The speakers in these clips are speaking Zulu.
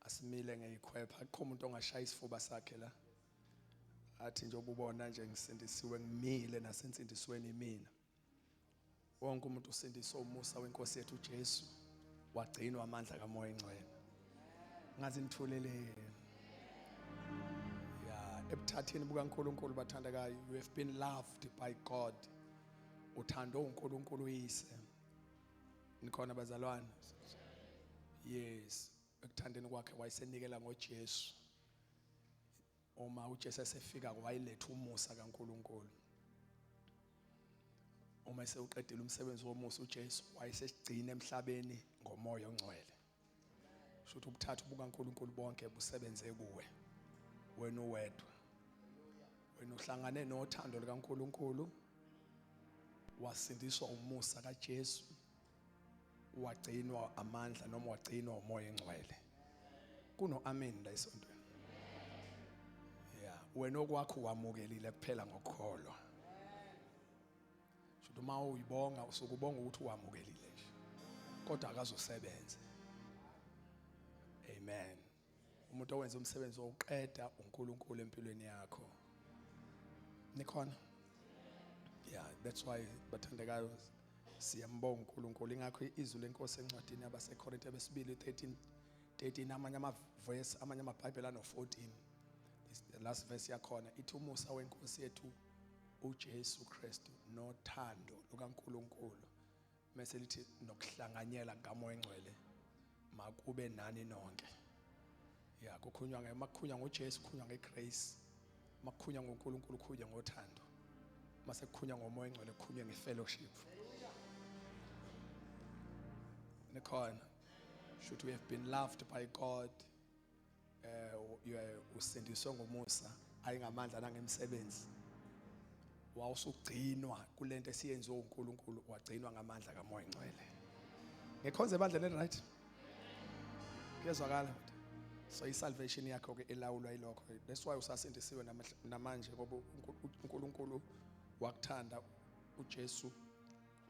Asimile ngeyikhwepha, akukho umuntu ongashaya isifuba sakhe la athi nje ububona nje ngisindisiwe, ngimile nasensindisweni mina. Wonke umuntu usindiswe umusa wenkosi yethu uJesu, wagcinwa amandla kaMoya Engcwele. Ngazi nithuleleni ya ebuthatheni bukaNkuluNkulu, bathandekayo. You have been loved by God, uthandwa uNkulunkulu uyise. Nikhona bazalwane? Yes, ekuthandeni kwakhe wayesenikela ngoJesu. Uma uJesu esefika wayeletha umusa kaNkuluNkulu. Uma esewuqedile umsebenzi womusa uJesu, wayesesigcina emhlabeni ngoMoya oNgcwele. Shuthi ubuthathu bukaNkuluNkulu bonke busebenze kuwe, wena uwedwa. Wena uhlangane nothando likaNkuluNkulu, wasindiswa umusa kaJesu, wagcinwa amandla noma wagcinwa uMoya Engcwele. Kuno amen la esontweni. Yeah, wena okwakho wamukelile kuphela ngokukholwa. Shuthi uma uyibonga usuke ubonga ukuthi wamukelile nje, kodwa akazosebenza. Amen. Umuntu owenza umsebenzi wokuqeda uNkulunkulu empilweni yakho. Nikhona? Yeah, that's why bathandekayo siyambonga uNkulunkulu. Ingakho izwi lenkosi encwadini yabaseKorinte besibili 13 13, amanye amavesi, amanye amaBhayibheli ano 14, the last verse yakhona ithi, umusa wenkosi yethu uJesu Kristu nothando lukaNkulunkulu, mase lithi nokuhlanganyela kaMoya Engcwele makube nani nonke. Ya, kukhulunywa nge makukhulunywa ngoJesu kukhulunywa ngegrace, makukhulunywa ngoNkulunkulu kukhulunywa ngothando, mase kukhulunywa ngoMoya Engcwele kukhulunywa ngefellowship. Nikhona? Should we have been loved by God? Usindiswe ngomusa, ayingamandla nangemsebenzi. Wawusugcinwa kulento esiyenziwe uNkulunkulu, wagcinwa ngamandla kaMoya Engcwele. Ngikhonze ebandleni, right? Kuyezwakala? So i-salvation yakho ke elawulwa yilokho. That's why usasindisiwe namanje, ngoba uNkulunkulu wakuthanda, uJesu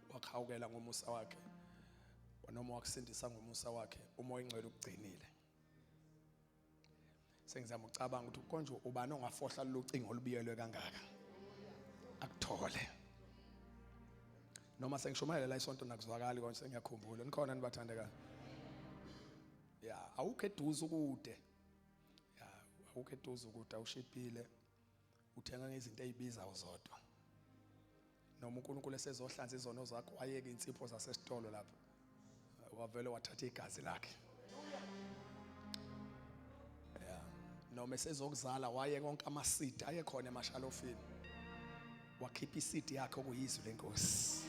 wakhawukela ngomusa wakhe noma wakusindisa ngomusa wakhe, uMoya Engcwele ukugcinile. Sengizama ukucabanga ukuthi konje ubani ongafohla lolu cingo olubiyelwe kangaka akuthole, noma sengishumayela la isonto nakuzwakali konje. Sengiyakhumbula. Nikhona nibathandekayo? Ya, awukho eduze ukude. Ya, awukho eduze ukude, awushibhile, uthenga ngezinto ezibizayo zodwa. Noma uNkulunkulu esezohlanza izono zakho, wayeka insipho zasesitolo lapho, wavele wathatha igazi lakhe. Yeah, noma esezokuzala waye konke ama-seed ayekhona emashalofini, wakhipha iseed yakhe okuyizwi lenkosi.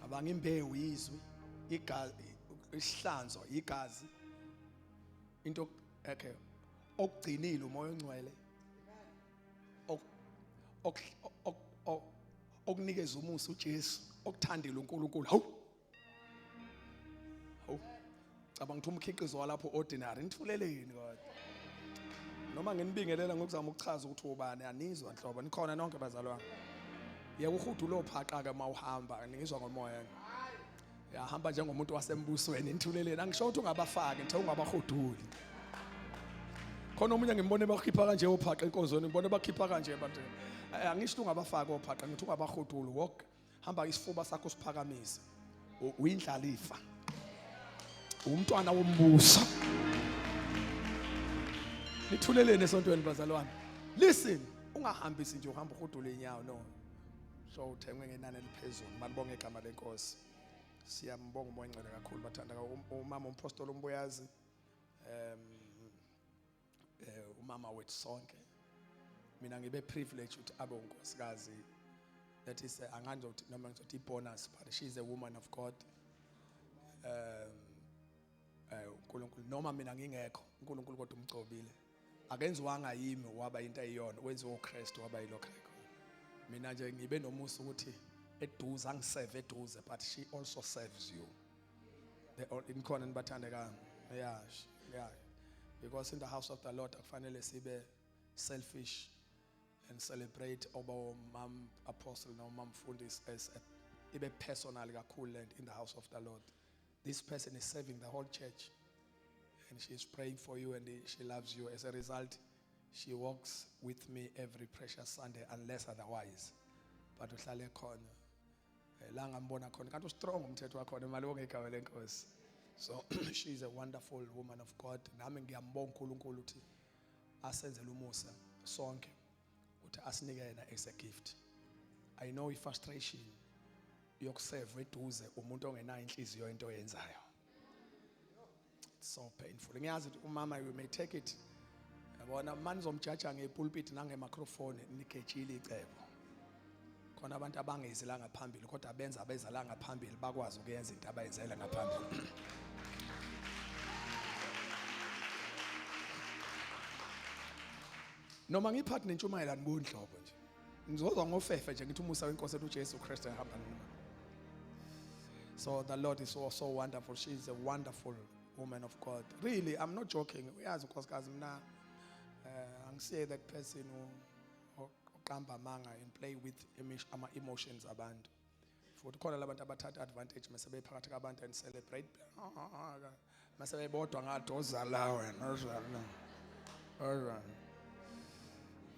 Cabanga, imbewu izwi, igazi, isihlanzo igazi, into okay okugcinile uMoya Ongcwele, okunikeza umusa uJesu, okuthandile uNkulunkulu. Hawu hawu, cabanga ukuthi umkhiqizo walapho ordinary. Nithuleleni kodwa noma nginibingelela ngokuzama ukuchaza ukuthi ubani? Anizwa nhlobo. Nikhona nonke bazalwane? Yeke uhudu phaqa ke mawuhamba, ngizwa ngomoya. Yahamba njengomuntu wasembusweni. Nithuleleni? Angisho ukuthi ungabafaki, ngithe ungabahuduli. Khona omunye ngimbone bakhipha kanje ophaqa enkonzweni, ngibone bakhipha kanje abantu. Angisho ukuthi ungabafaki ophaqa, ngithi ungabahuduli. Walk, hamba isifuba sakho siphakamise. Uyindlalifa, umntwana wombuso. Nithuleleni esontweni bazalwane? Listen, ungahambisi nje uhamba uhudule inyawo. No, so uthengwe ngenani eliphezulu. Malibonge igama lenkosi. Siyambonga uMoya Ngcwele kakhulu bathanda. Umama umpostoli uMbuyazi, umama wethu sonke. Mina ngibe privilege ukuthi abe unkosikazi. That is anganzothi noma ngizothi bonus, but she is a woman of God. UNkulunkulu, noma mina ngingekho, uNkulunkulu kodwa umgcobile. Akenziwanga yimi waba into eyiyona, wenziwa uKristu waba yilokho ayikhona. Mina nje ngibe nomusa ukuthi eduze angiserve eduze, but she also serves you. Inkhona nibathandekayo? Yeah, because in the house of the Lord akufanele sibe selfish and celebrate obo mam apostle noma mfundisi as a, ibe personal kakhulu. And in the house of the Lord, this person is serving the whole church. And she's praying for you and she loves you. As a result, she walks with me every precious Sunday unless otherwise. But uhlale khona. La ngambona khona kanti ustrong umthetho wakhona imali wonke lenkosi. So she's a wonderful woman of God. Nami ngiyambonga uNkulunkulu ukuthi asenzele umusa sonke ukuthi asinike yena as a gift. I know i-frustration yokuserve eduze umuntu ongenayo inhliziyo into oyenzayo. It's so painful. Ngiyazi ukuthi umama, you may take it. Yabona manje nizomjaja ngepulpit nangemicrophone, nigejile icebo. Khona abantu abangezi la ngaphambili kodwa benza abeza la ngaphambili bakwazi ukuyenza into abayenzele ngaphambili. Noma ngiphathi nentshumayelo aniboni nhlobo nje. Ngizozwa ngofefe nje ngithi umusa wenkosi ethu uJesu Kristu ehamba nina. So the Lord is so, so wonderful. She is a wonderful woman of God. Really, I'm not joking. Uyazi unkosikazi mina angisiye that person who oqamba amanga and play with ama emotions abantu. Futhi khona labantu abathatha advantage mase bephakathi kwabantu and celebrate mase bebodwa ngathi oza la wena oza la. Oza.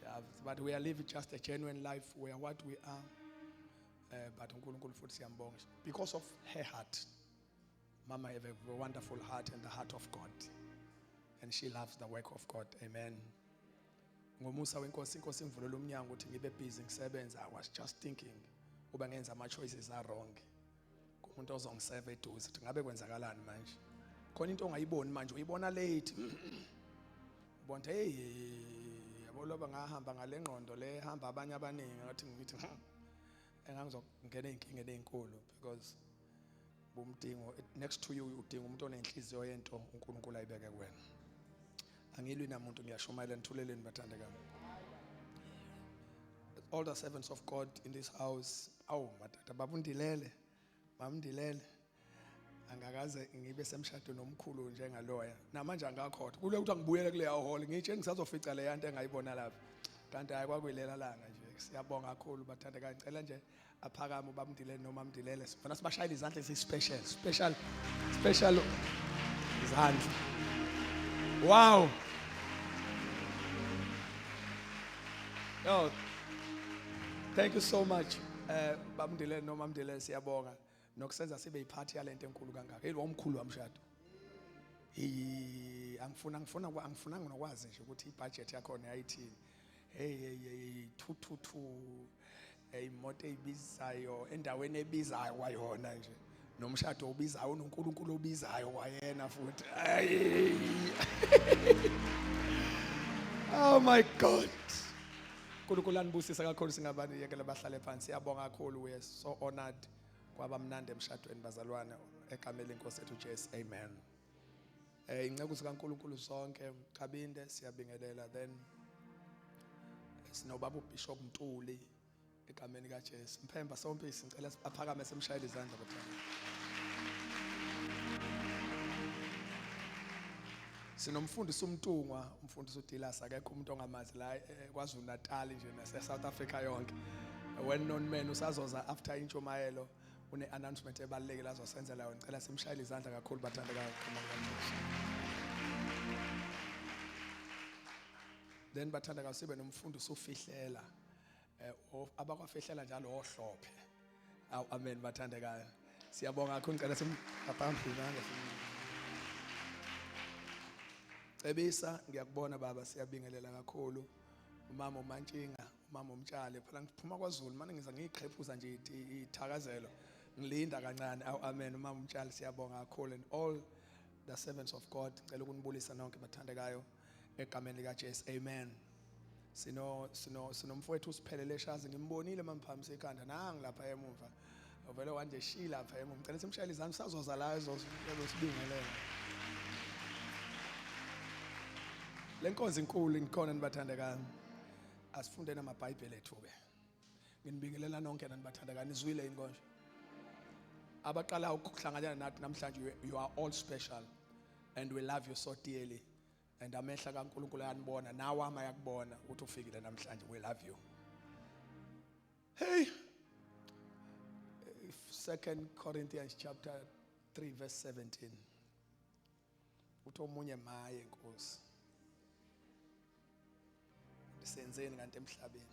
Yeah, but we are living just a genuine life. We are what we are. But uNkulunkulu futhi siyambonga because of her heart. Mama have a wonderful heart and the heart of God. And she loves the work of God. Amen. Ngomusa wenkosi, inkosi imvulela umnyango ukuthi ngibe busy ngisebenza. I was just thinking uba ngenza ama choices are wrong. Kumuntu ozongiseva eduze ukuthi ngabe kwenzakalani manje. Khona into ongayiboni manje uyibona late. Ubona hey yabo loba ngahamba ngale ngqondo le hamba abanye abaningi ngathi ngithi engangizongena ey'nkingeni ey'nkulu because bumdingo next to you udinga umuntu onenhliziyo yento uNkulunkulu ayibeke kuwena. Angilwi namuntu, ngiyashumayela nithuleleni bathandekayo. All the servants of God in this house, awu madoda, babundilele, mamndilele. Angakaze ngibe semshadweni omkhulu njengaloya. Namanje angakhohlwa. Kule ukuthi angibuyele kuleya hall, ngitshe ngisazofica le yanto engayibona lapha. Kanti hayi kwakuyilela langa nje. Siyabonga kakhulu bathandekayo. Ngicela nje aphakame ubamndilele noma mndilele. Sifuna sibashayele izandla ezi special, special, special izandla. Wow. Yo. Thank you so much. Bamndilele noma mndilele, siyabonga. Nokusenza sibe yiphathi yalento enkulu kangaka. Hey, lo omkhulu wamshado. Hey, angifuna angifunanga nokwazi nje ukuthi ibudget yakhona yayithini. Hey hey hey 222 imoto eyibizayo endaweni ebizayo kwayona nje. Nomshado obizayo unoNkulunkulu obizayo kwayena futhi. Ay. Oh my God. uNkulunkulu anibusise kakhulu, singabani yekela bahlale phansi. Siyabonga kakhulu, we are so honored. Kwaba mnandi emshadweni bazalwane egameni lenkosi ethu Jesu. Amen. Inceku zikaNkulunkulu zonke Kabinde siyabingelela, then sinobaba uBishop Ntuli egameni kaJesu. Mphemba sompisi, ngicela aphakame simshayele izandla bathanda. Sinomfundisi uMtungwa, umfundisi uDilas, akekho umuntu ongamazi la KwaZulu Natal nje nase South Africa yonke. A well known man, usazoza after intshumayelo, une announcement ebalulekile azosenzela yona. Ngicela simshayele izandla kakhulu bathandekayo egameni likaJesu. Then bathandekayo sibe nomfundisi ufihlela, abakwafihlela njalo ohlophe. Awu amen bathandekayo. Siyabonga kakhulu, ngicela simphambili izandla. Cebisa, ngiyakubona baba, siyabingelela kakhulu. Umama uMantshinga, umama uMtshali, phela ngiphuma kwaZulu manje ngiza ngiyiqhephuza nje ithakazelo. Ngilinda kancane. Awu amen umama uMtshali, siyabonga kakhulu, and all the servants of God. Ngicela ukunibulisa nonke bathandekayo egameni lika Jesu. Amen. Sino sino sinomfowethu usiphelele Shazi, ngimbonile mamphakamisa ikhanda nangi lapha emuva. Uvele wanje shi lapha emuva. Ngicela simshayele izandla, sazoza la ezosibingelela. Le nkonzo inkulu ngikhona nibathandekayo. Asifundeni amaBhayibheli ethu ke. Nginibingelela nonke nanibathandekayo. Nizwile yini konje? Abaqala ukuhlanganyela nathi namhlanje, you are all special and we love you so dearly. And amehla kaNkulunkulu ayanibona, nawe ama yakubona ukuthi ufikile namhlanje. We love you. Hey, 2 Corinthians chapter 3 verse 17. Uthi omunye maye Nkosi. Senzeni kanti emhlabeni?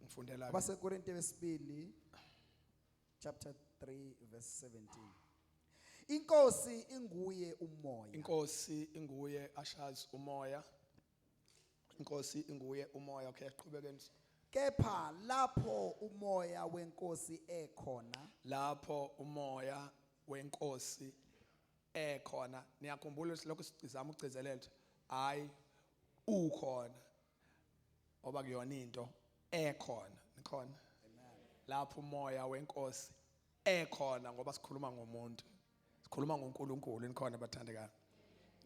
Ngifundela AbaseKorinte besibili chapter 3 verse 17. Inkosi inguye umoya. Inkosi inguye ashazi umoya. Inkosi inguye umoya. Okay, qhubekeni. Kepha lapho umoya wenkosi ekhona, Lapho umoya wenkosi ekhona, niyakhumbula ukuthi lokhu sizama ukugcizelela ukuthi hayi ukhona oba kuyona into ekhona, nikhona lapho umoya wenkosi ekhona, ngoba sikhuluma ngomuntu, sikhuluma ngoNkulunkulu, nikhona bathandekayo?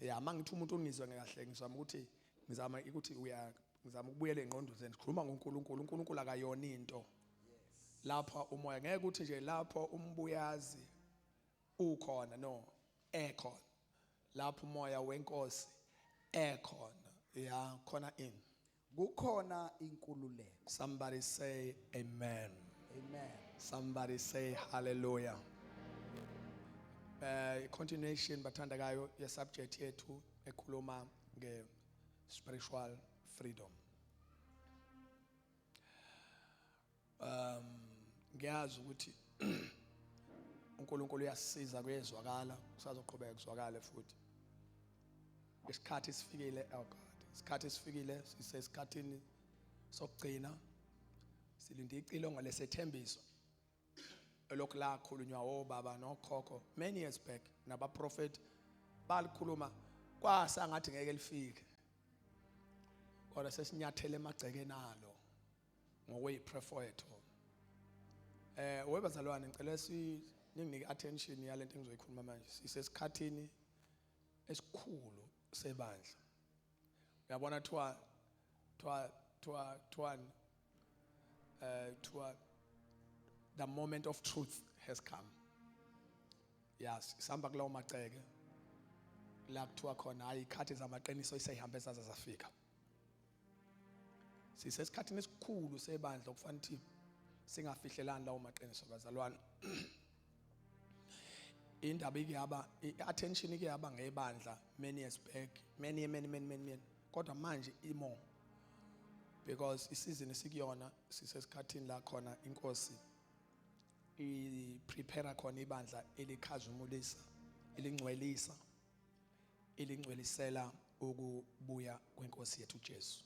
Ya, mangithi umuntu ungizwe kahle, ngizama ukuthi uya ngizama ukubuyela engqondweni, sikhuluma ngoNkulunkulu. uNkulunkulu akayona into. Lapha umoya ngeke ukuthi nje lapho umbuyazi ukhona, no, ekhona lapho umoya wenkosi ekhona, ya, khona in kukhona inkululeko. Somebody say amen. Amen. Somebody say hallelujah. Continuation bathandekayo ye subject yethu ekhuluma nge spiritual freedom. Ngiyazi ukuthi uNkulunkulu uyasisiza, kuyezwakala, kusazoqhubeka kuzwakale futhi. Isikhathi sifikile, oh God. Isikhathi sifikile, sisesikhathini sokugcina. Silinde icilongo lesethembiso elokhu lakhulunywa obaba nokhokho many years back, nabaprofeti balikhuluma, kwasa ngathi ngeke lifike, kodwa sesinyathele emagcekeni alo ngokweyiprofeto. Webazalwane, ngicela si ninginike attention yalento engizoyikhuluma manje. Sisesikhathini esikhulu sebandla. Uyabona, thiwa the moment of truth has come. Yes, sihamba kulawo maceke la kuthiwa khona hayi, ikhathi zamaqiniso iseyihambe zaze zafika. Sisesikhathini esikhulu sebandla okufanele ukuthi singafihlelani lawo maqiniso, bazalwane. Indaba ikuyaba i-attention ikuyaba ngebandla many years back, many many many many many, kodwa manje imo because isizini sikuyona, sisesikhathini la khona inkosi i-prepare khona ibandla elikhazimulisa, elingcwelisa, elingcwelisela ukubuya kwenkosi yethu Jesu.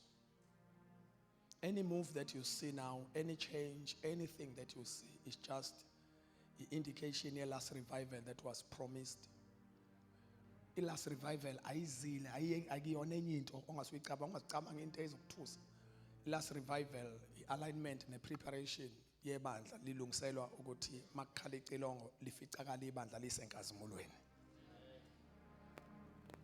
Any move that you see now, any change, anything that you see is just the indication ye last revival that was promised. I last revival ayizile, akuyona enye into ongasuyicabanga, ungazicabanga into ezokuthusa. I last revival, i-alignment ne-preparation yebandla lilungiselwa ukuthi makukhala icilongo lificakala ibandla lisenkazimulweni,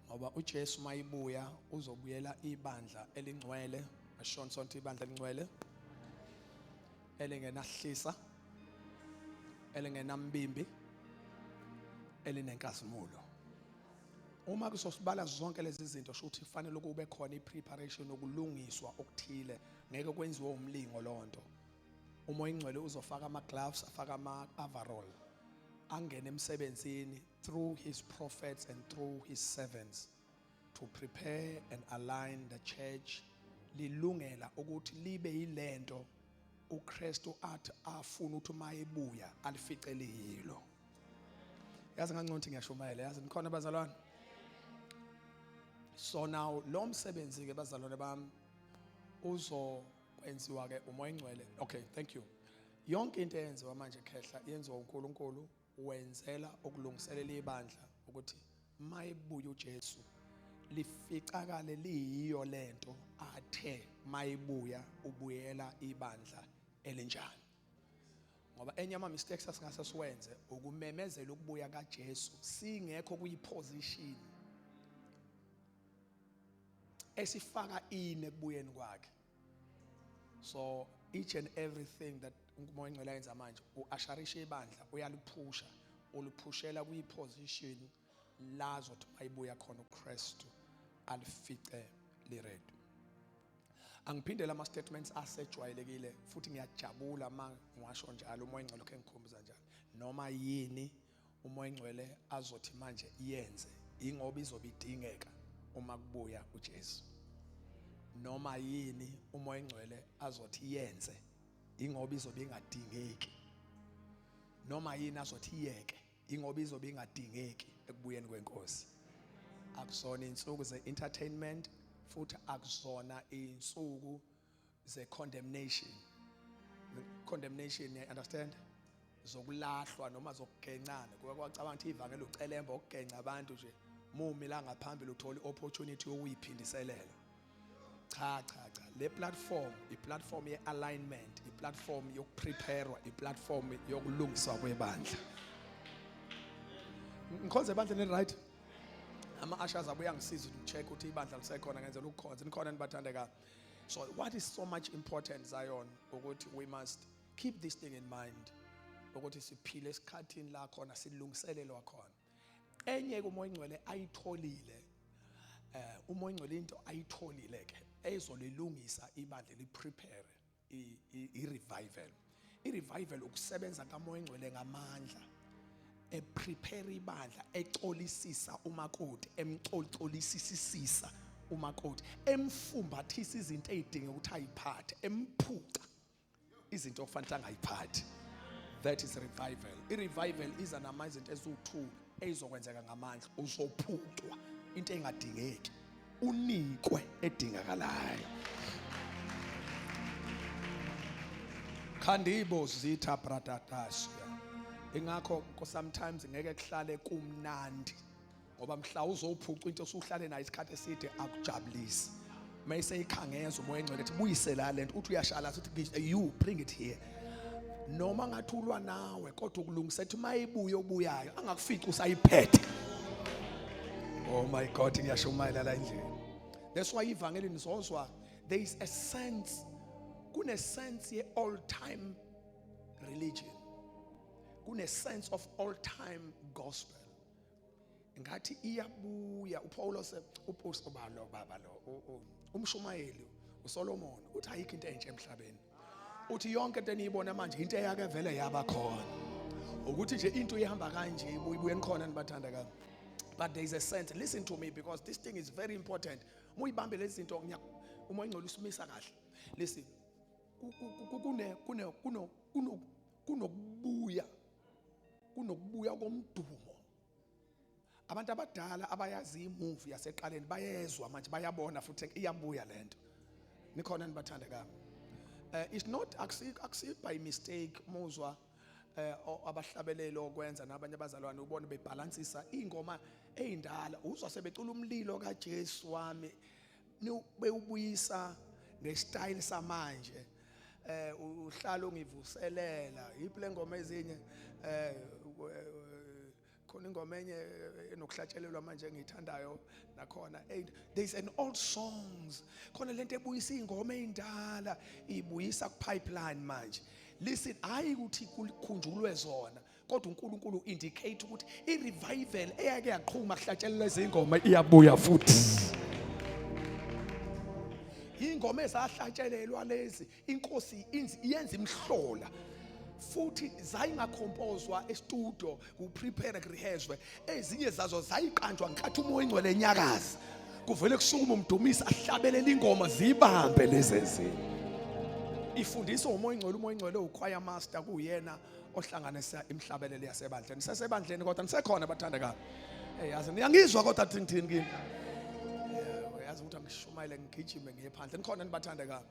ngoba uJesu mayibuya uzobuyela ibandla elingcwele. Ashon sonke, ibandla elingcwele, elingenahlisa, elingenambimbi, elinenkazimulo. Uma kusosibala zonke lezi zinto, sho ukuthi kufanele kube khona i-preparation, ukulungiswa okuthile. Ngeke kwenziwe umlingo lonto. Umoya ingcwele uzofaka ama-gloves, afaka ama-overall, angene emsebenzini through his prophets and through his servants to prepare and align the church lilungela ukuthi libe yilento uKristu athi afuna ukuthi uma ebuya alifice liyilo. Yazi ngangcono ukuthi ngiyashumayela, yazi nikhona bazalwane. So now lo msebenzi ke, bazalwane bami, uzokwenziwa ke umoya ingcwele. Okay, thank you. Yonke into eyenziwa manje, khehla, yenziwa uNkulunkulu, wenzela ukulungiselela ibandla ukuthi mayibuya uJesu lificakale liyiyo lento athe mayibuya ubuyela ibandla elinjani. Ngoba enye ama mistakes asingase siwenze ukumemezela ukubuya kaJesu singekho kuyiposition esifaka ini ekubuyeni kwakhe. So each and everything that uMoya Ingcwele ayenza manje, uasharisha ibandla, uyaliphusha, uliphushela kuyiposition. Lazothi mayibuya khona uKristu alifice liready. Angiphindele ama statements asejwayelekile, futhi ngiyajabula uma ngiwasho njalo. UMoya Ingcwele lokho engikhumbuza njalo, noma yini uMoya Ingcwele azothi manje iyenze, ingoba izobe idingeka uma kubuya uJesu. Noma yini uMoya Ingcwele azothi iyenze, ingoba izobe ingadingeki. Noma yini azothi iyeke, ingoba izobe ingadingeki ekubuyeni kwenkosi. Akusona insuku ze-entertainment, futhi akusona insuku ze-condemnation. Condemnation, you understand, zokulahlwa noma zokugencana. Kuke kwacabanga ukuthi ivangeli ucelemba ukugenca abantu nje, mumi la ngaphambili uthola i-opportunity yokuyiphindiselela. Cha, cha, cha, le platform, i-platform ye-alignment, i-platform yokupreparewa, i-platform yokulungiswa kwebandla. Ngikhonze ebandleni, right? Ama-ushers abuya ngisiza ukuthi check ukuthi ibandla lisekhona ngenzela ukukhonza. Nikhona, nibathandekayo? So what is so much important, Zion, ukuthi we must keep this thing in mind, ukuthi siphile esikhathini la khona silungiselelwa khona. Enye kuMoya Ingcwele ayitholile, uMoya Ingcwele into ayitholile ke ezolilungisa ibandla, liprepare i-revival. I-revival ukusebenza kaMoya Ingcwele ngamandla, eprepare ibandla, ecolisisa umakoti, emcolisisisa umakoti, emfumbathisa izinto ezidinga ukuthi ayiphathe, emphuca izinto okufanele angayiphathi. That is revival. I-revival iza nama izinto eziwu-2 ezizokwenzeka ngamandla. Uzophucwa into engadingeki, unikwe edingakalayo. Khandibo zitha bradadasia. Ingakho sometimes ngeke kuhlale kumnandi, ngoba mhla uzophuca into osuhlale nayo isikhathi eside, akujabulisi. Mayise ikhangeza uMoya Engcwele ethi buyisela lento, uthi uyashala, uthi you bring it here. Noma ngathi ulwa nawe, kodwa ukulungisa ethi mayibuye obuyayo angakufici usayiphethe. Oh my God, ngiyashumayela la endlini. That's why ivangeli nizozwa there is a sense, kune sense ye old time religion, kune sense of old time gospel, ngathi iyabuya. uPaulos, uPaulus, obalo baba lo, umshumayeli uSolomon uthi ayikho into entsha emhlabeni. Uthi yonke into eniyibona manje into eyake vele yaba khona, ukuthi nje into ihamba kanje ibuye. Nikhona, nibathanda ka? But there is a sense, listen to me, because this thing is very important. Muyibambe lezi zinto, uma ingcwele usimisa kahle. Listen, kune kune kuno kuno kunokubuya, kunokubuya komdumo. Abantu abadala abayazi imovie yaseqaleni bayezwa manje, bayabona futhi iyabuya lento. Nikhona, nibathandekayo? It's not akusi by mistake muzwa abahlabeleli okwenza nabanye abazalwane, ubone bebalansisa ingoma ezindala, uzwa sebecula umlilo kaJesu wami, bewubuyisa ngestyle samanje. Uhlala ungivuselela yiphi le ngoma ezinye? Khona ingoma enye enokuhlatshelelwa manje engiyithandayo nakhona. Hey, there is an old songs khona, lento ebuyisa ingoma ezindala, ibuyisa ku pipeline manje. Listen, hayi ukuthi kukhunjulwe zona, kodwa uNkulunkulu indicate ukuthi i-revival eyake yaqhuma kuhlatshelelwa izingoma iyabuya futhi. Ingoma ezahlatshelelwa lezi, inkosi iyenza imhlola, futhi zayingakhompozwa e-studio kuprepare, kurehearswe. Ezinye zazo zayiqanjwa ngenkathi uMoya Ingcwele enyakaza, kuvele kusukuma umdumisi ahlabelela ingoma, zibambe lezi ezinye. Ifundiswa uMoya Ingcwele. UMoya Ingcwele uchoir master, kuyena ohlanganisa imhlabelelo yasebandleni. Sesebandleni kodwa nisekhona, bathandekayo? Hey, yazi niyangizwa kodwa thini kimi? Yebo, yazi ukuthi angishumayele ngigijime ngiye phandle. Nikhona, nibathandekayo?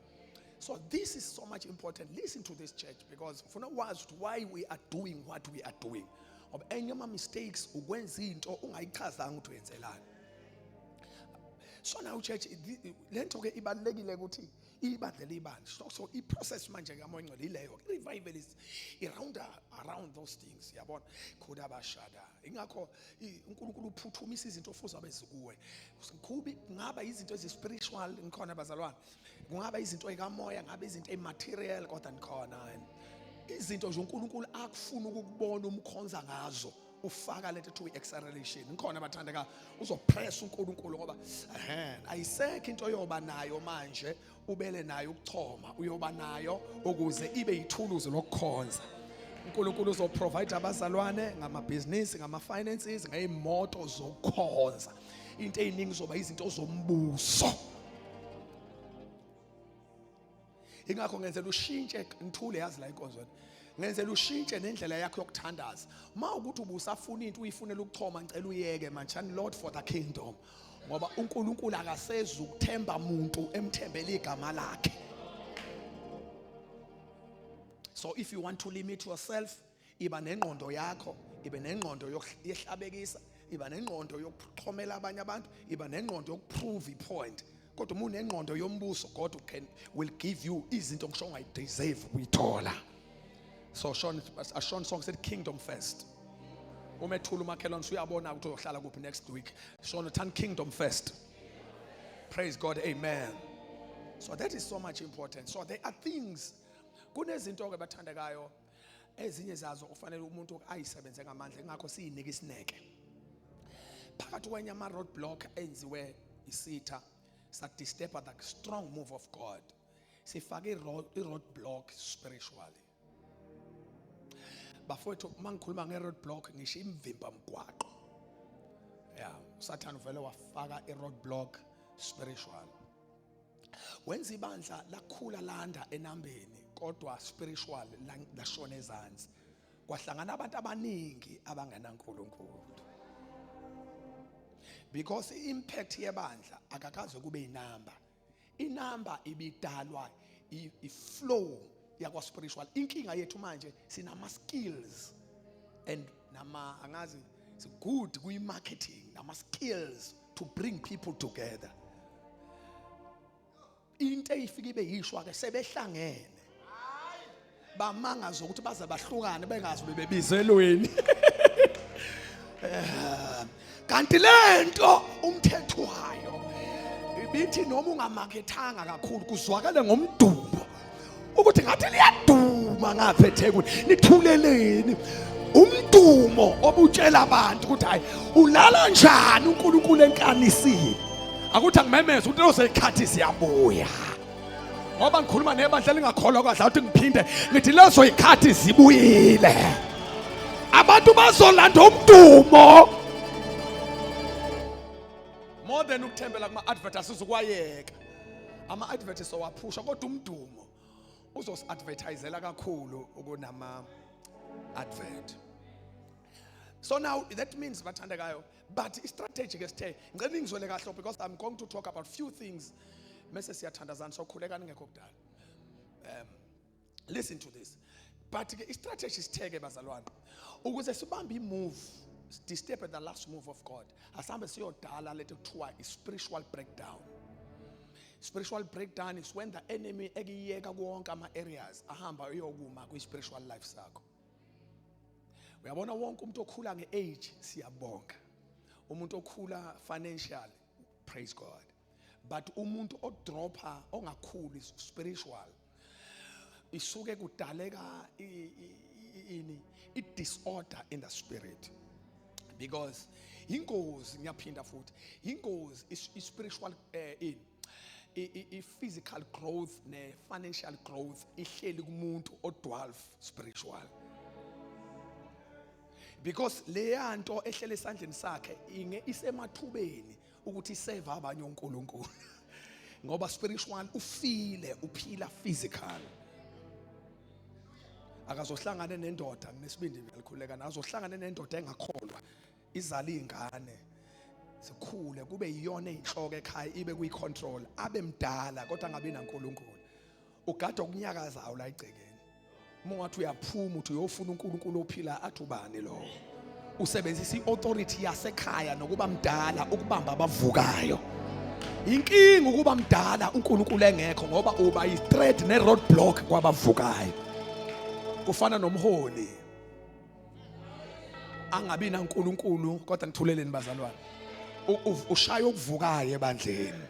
So this is so much important. Listen to this, church, because ufuna wazi ukuthi why we are doing what we are doing. Ngoba enye ama mistakes ukwenza into ungayichazanga ukuthi uyenzelani. So now, church, lento ke ibalekile ukuthi ibandla libandla. So i process manje kaMoya Ngcwele ileyo. Revival is around around those things, yabona. Khudabashada. Ingakho uNkulunkulu uphuthumisa izinto ofuza bezikuwe. Kubi kungaba izinto ezi spiritual, ngikhona bazalwane. Kungaba izinto ezikamoya, ngabe izinto ematerial, kodwa nikhona yini? Izinto nje uNkulunkulu akufuna ukukubona umkhonza ngazo. Ufaka lento ethiwa i-acceleration. Ngikhona abathandeka uzopress uNkulunkulu ngoba ehe ayisekho into yoba nayo manje ubele nayo ukuchoma uyoba nayo ukuze ibe yithuluzi lokukhonza. uNkulunkulu uzoprovide abazalwane ngamabhizinisi, ngama-finances, ngey'moto zokukhonza. Into ey'ningi zoba izinto zombuso. Ingakho ngenzela ushintshe ngithule yazi la inkonzweni. Ngenzela ushintshe nendlela yakho yokuthandaza. Uma ukuthi ubusafuna into uyifunela ukuchoma ngicela uyeke manje Lord for the kingdom. Ngoba uNkulunkulu akasezi ukuthemba umuntu emthembele igama lakhe. So if you want to limit yourself, iba nengqondo yakho, ibe nengqondo yehlabekisa, iba nengqondo yokuxhomela abanye abantu, iba nengqondo yokuprove ipoint. Kodwa uma unengqondo yombuso, God can will give you izinto ngisho ongayideserve ukuyithola. So Sean, Sean song said kingdom first. Uma ethula umakhelwane usuyabona ukuthi uyohlala kuphi next week. Sean turn kingdom first. Praise God, amen. So that is so much important. So there are things kunezinto ke bathandekayo ezinye zazo ufanele umuntu ayisebenze ngamandla ingakho siyinike isineke. Phakathi kwenye ama roadblock enziwe isitha sa disturb the strong move of God. Sifake i roadblock spiritually. Bafowethu mangikhuluma nge roadblock ngisho imvimba mgwaqo. Yeah, uSathane uvele wafaka i roadblock spiritual. Wenza ibandla lakhula landa enambeni kodwa spiritual lashona ezansi. Kwahlangana abantu abaningi abangenaNkulunkulu. Because impact yebandla akakaze kube inamba. Inamba ibidalwa i-flow yakwa spiritual. Inkinga yethu manje sinama skills and nama angazi it's good kwi marketing nama skills to bring people together. Into eyifika ibe yishwa ke sebehlangene. Bamangaza ukuthi baze bahlukane bengazi bebebizelweni. Kanti lento umthetho wayo ibithi noma ungamakethanga kakhulu kuzwakale ngomdumo ukuthi ngathi liyaduma ngapha eThekwini nithuleleni umdumo obutshela abantu ukuthi hayi ulala njani uNkulunkulu enkanisile akuthi angimemeze ukuthi lezo zikhathi ziyabuya ngoba ngikhuluma nebandla elingakholwa kahle ukuthi ngiphinde ngithi lezo zikhathi zibuyile abantu bazolanda umdumo more than ukuthembela kuma advertisers ukwayeka ama advertisers owaphusha kodwa umdumo uzosi-advertisela kakhulu ukunama advert. So now that means bathandekayo but i-strategy ke sithe ngicela ningizwele kahle because I'm going to talk about few things mase siyathandazana sokhuleka ningekho kudala. Listen to this. But ke i-strategy sithe ke bazalwane ukuze sibambe i-move disturb the last move of God asambe siyodala lento kuthiwa i-spiritual breakdown. Spiritual breakdown is when the enemy ekiyeka kuwonke ama areas ahamba uyokuma kwi spiritual life sakho. Uyabona wonke umuntu okhula ngeage siyabonga. Umuntu okhula financially praise God. But umuntu odropha ongakhuli spiritual isuke kudaleka ini i disorder in the spirit. Because ingozi ngiyaphinda futhi ingozi i spiritual in i physical growth ne financial growth ihleli kumuntu odwarf spiritual. Because leyanto ehlele esandleni sakhe inge isemathubeni ukuthi iseva abanye oNkulunkulu. Ngoba spiritual ufile uphila physical. Akazohlangana nendoda nginesibindi ngalikhuleka nazohlangana nendoda engakholwa izala izingane sikhule kube iyona inhloko ekhaya ibe kuyi control abe mdala kodwa angabi naNkulunkulu ugada ukunyakazayo la igcekeni uma ungathi uyaphuma uthi uyofuna uNkulunkulu ophila athi ubani lo usebenzisa iauthority yasekhaya nokuba mdala ukubamba abavukayo inkinga ukuba mdala uNkulunkulu engekho ngoba uba i-threat ne-roadblock kwabavukayo kufana nomholi angabi naNkulunkulu kodwa ngithuleleni bazalwane ushaya okuvukayo ebandleni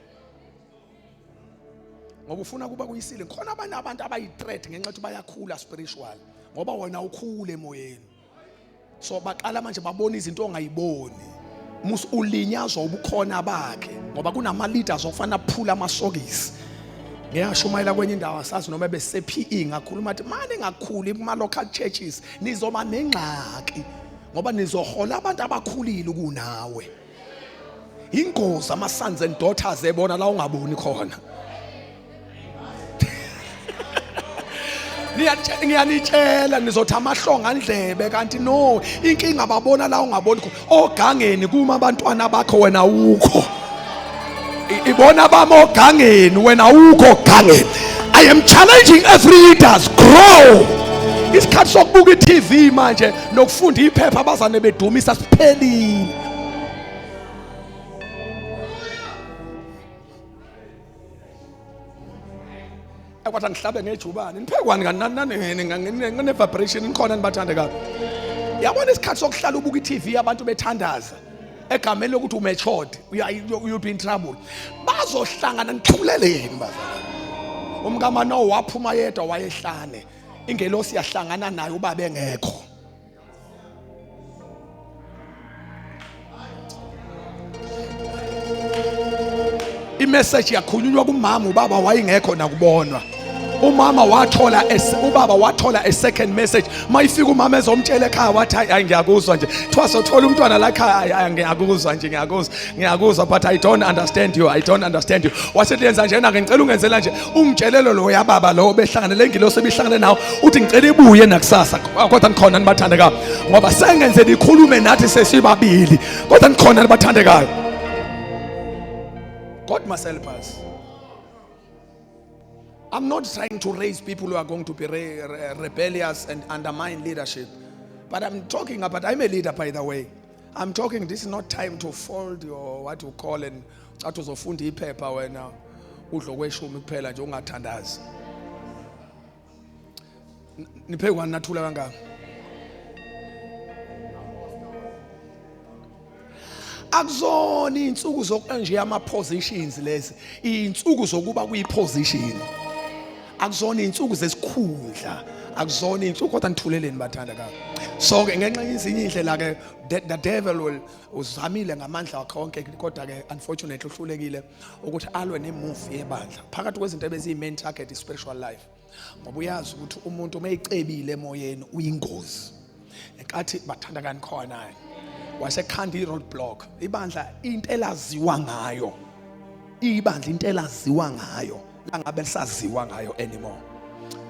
ngoba ufuna kuba kuyisile khona abanye abantu abayi-threat ngenxa yokuthi bayakhula spiritual ngoba wena ukhule emoyeni. So baqala manje babona izinto ongayiboni. Mus ulinyazwa ubukhona bakhe ngoba kunama leaders ofana phula amasokisi. Ngiyashumayela kwenye indawo, asazi noma bese PE, ngakhuluma athi manje ngakhuli kuma local churches nizoba nengxaki ngoba nizohola abantu abakhulile kunawe. Ingozi ama sons and daughters ebona la ungaboni khona. Ngiyanitshela nizothi amahlonga ndlebe, kanti no, inkinga babona la ungaboni khona. Ogangeni kuma abantwana bakho, wena ukho. Ibona bami ogangeni, wena ukho ogangeni. I am challenging every leaders, grow. Isikhathi sokubuka i-TV manje nokufunda iphepha abazane bedumisa siphelile. Ekwathi ngihlabe ngejubane, niphekwane kanani ngane vibration nikhona nibathandekayo. Yabona isikhathi sokuhlala ubuka i-TV abantu bethandaza egameni lokuthi umatured, you'll be in trouble. Bazohlangana nithuleleni bazalwane. Umkamano waphuma yedwa wayehlane, ingelosi yahlangana naye ubaba engekho. Imessage yakhulunywa kumama, ubaba wayengekho nakubonwa. Umama wathola, ubaba wathola a second message. Mayifika umama ezomtshela ekhaya, wathi hayi, ngiyakuzwa nje. Thiwa sothola umntwana la ekhaya, hayi, ngiyakuzwa nje, ngiyakuzwa, ngiyakuzwa, but I don't understand you, I don't understand you. Wasethi yenza njena ke, ngicela ungenzela nje, ungitshelelo lo yababa lo behlangane le ngilosi ebihlangane nawe, uthi ngicela ibuye nakusasa. Kodwa nikhona nibathandekayo, ngoba sengenzela ikhulume nathi sesibabili. Kodwa nikhona nibathandekayo. God must help us. I'm not trying to raise people who are going to be rebellious and undermine leadership. But I'm talking about, I'm a leader, by the way. I'm talking, this is not time to fold your, what you call, and athi uzofunda iphepha wena udlo kweshumi kuphela nje ungathandazi. Niphe kwani nathula kangaka? Akuzona insuku zokunje ama positions lezi, insuku zokuba kuyi position. Akuzona insuku zesikhundla, akuzona insuku, kodwa nithuleleni bathanda ka. So ke ngenxa yezinye indlela ke the devil will uzamile ngamandla wakhe wonke, kodwa ke unfortunately uhlulekile ukuthi alwe nemove yebandla. Phakathi kwezinto ebeziyi main target is spiritual life, ngoba uyazi ukuthi umuntu uma ecebile emoyeni uyingozi. Ngenkathi bathanda kani khona wasekhanda i-road block ibandla, into elaziwa ngayo ibandla, into elaziwa ngayo langabe lisaziwa ngayo anymore.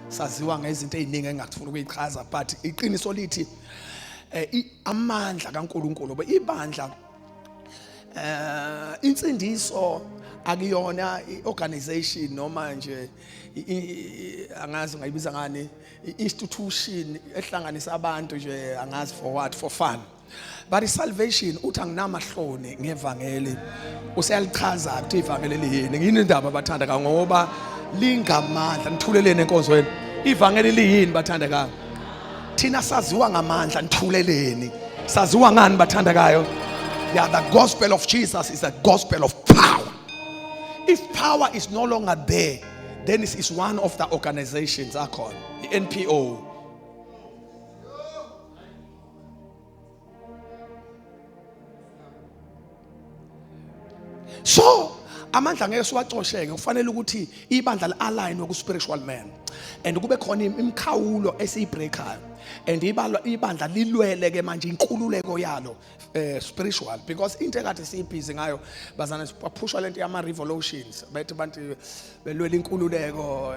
Saziwa ngezinto eziningi engingakufuna ukuyichaza, but iqiniso lithi amandla kaNkuluNkulu ibandla, insindiso akuyona iorganization noma nje angazi ngayibiza ngani, institution ehlanganisa abantu nje, angazi for what, for fun. But salvation, uthi anginamahloni ngevangeli, useyalichaza ukuthi ivangeli liyini. Ngini indaba abathandeka, ngoba lingamandla. Nithuleleni enkonzweni. Ivangeli liyini bathandekayo? Thina saziwa ngamandla. Nithuleleni. Saziwa ngani bathandekayo? Yeah, the gospel of Jesus is a gospel of power. If power is no longer there, then it's one of the organizations akhona, i-NPO. So amandla ngeke siwacosheke, kufanele ukuthi ibandla li-align ku spiritual man and kube khona imikhawulo esiyibreakayo, and ibandla lilwele ke manje inkululeko yalo spiritual, because into ekade siyibhizi ngayo bazana, baphushwa lento yama revolutions, bethi abantu belwela inkululeko,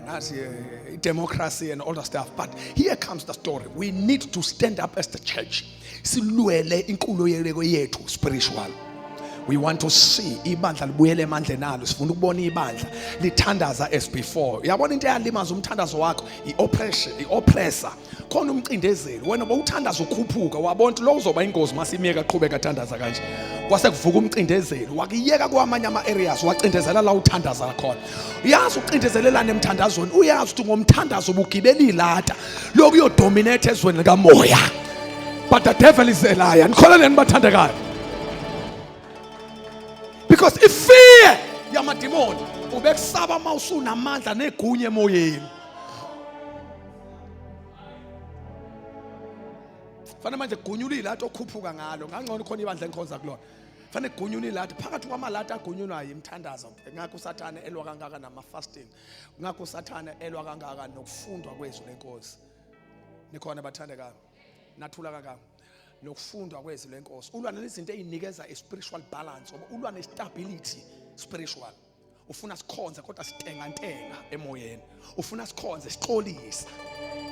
ngathi democracy and all the stuff. But here comes the story: we need to stand up as the church, silwele inkululeko yethu spiritual. We want to see ibandla libuyele emandleni alo. Sifuna ukubona ibandla lithandaza as before. Uyabona into eyalimaza umthandazo wakho, i-oppression, i-oppressor khona, umcindezeli. Wena bowuthandaza ukhuphuka, wabona ukuthi lo uzoba ingozi masimiyeka qhubeka thandaza kanje. Kwase kuvuka umcindezeli, wakuyeka kwamanye ama-areas, wacindezela la uthandaza khona. Uyazi ucindezelelana emthandazweni, uyazi ukuthi ngomthandazo ubugibela ilada lokuyodominate ezweni likamoya. But the devil is a liar. Nikholeleni bathandekayo, because ifear yamadimoni ubekusaba uma usunamandla negunya emoyeni. Fanele manje kugunyulile athi okhuphuka ngalo, ngangcono khona ibandla engikhonza kulona. Fanele kugunyulile athi phakathi kwamalati agunyulwayo imithandazo. Ngakho uSathane elwa kangaka nama fasting. Ngakho uSathane elwa kangaka nokufundwa kwezwi lenkosi. Nikhona bathandekayo. Nathula kangaka. Nokufundwa kwezwi lenkosi. Ulwa nezinto ezinikeza a spiritual balance, ngoba ulwa ne stability spiritual. Ufuna sikhonze kodwa sitengantenga emoyeni. Ufuna sikhonze sixolisa.